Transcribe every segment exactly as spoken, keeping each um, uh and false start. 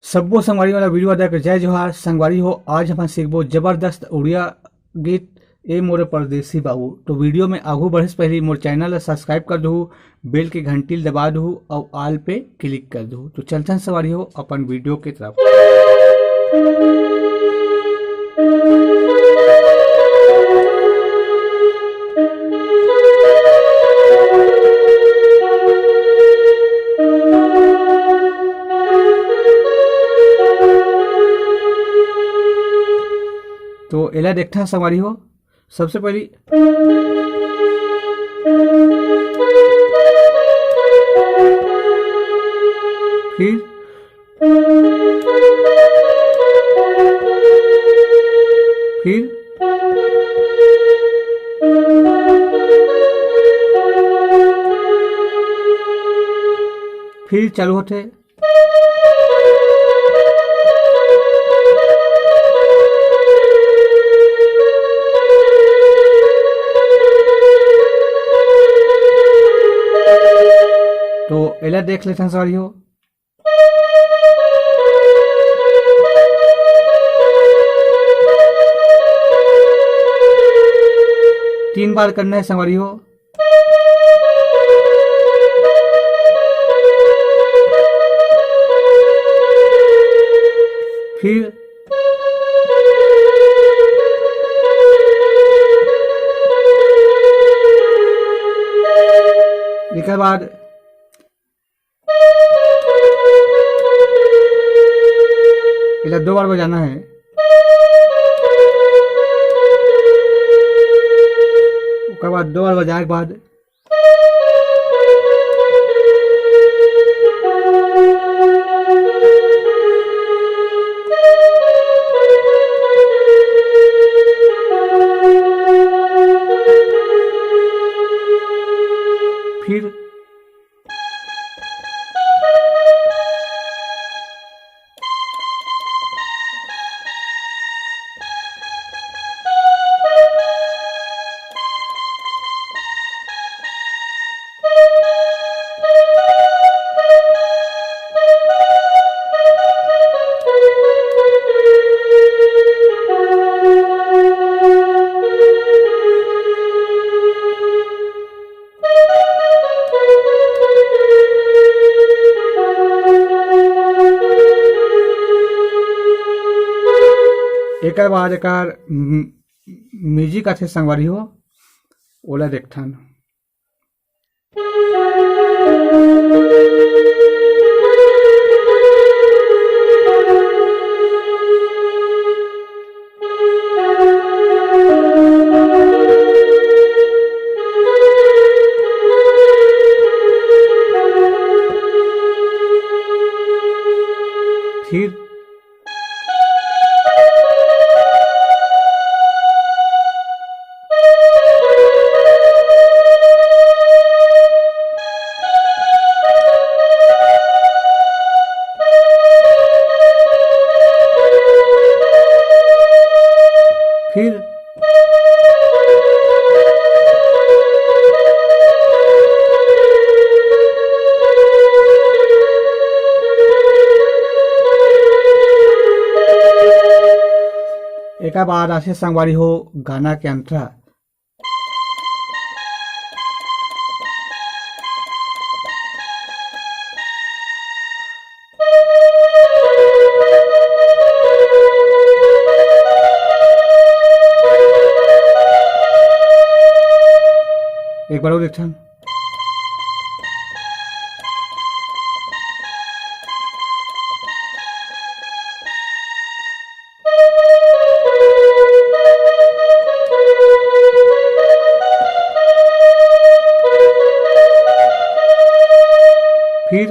सब्बो संगवारी मन ला वीडियो देख के जय जोहार। संगवारी हो, आज हमन सीखबो जबरदस्त उड़िया गीत ए मोरे परदेसी बाबू। तो वीडियो में आगू बढ़े से पहले मोर चैनल ला सब्सक्राइब कर दू, बेल के घंटी ला दबा दू और ऑल पे क्लिक कर दू। तो चलथन संगवारी हो अपन वीडियो के तरफ। तो एला देखथन संगवारी हो, सबसे पहली फिर, फिर, फिर चालू होथे। तो एला देख लेथन संगवारी हो। तीन बार करना है संगवारी हो। फिर एकर बाद एला दो बार बजाना है। ओकर बाद दो बार बजाए के बाद फिर एकर बाद एकर म-, म्यूजिक आथे संगवारी हो, ओला देखथन। फिर फिर एकर बाद आथे संगवारी हो गाना के अंतरा। एक बार और देखथन। फिर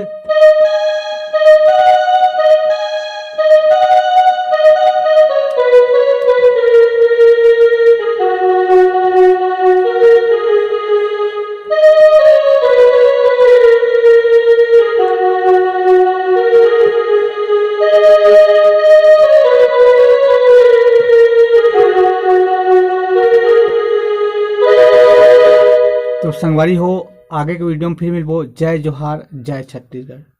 तो संगवारी हो, आगे के वीडियो में फिर मिलबो। जय जोहार, जय छत्तीसगढ़।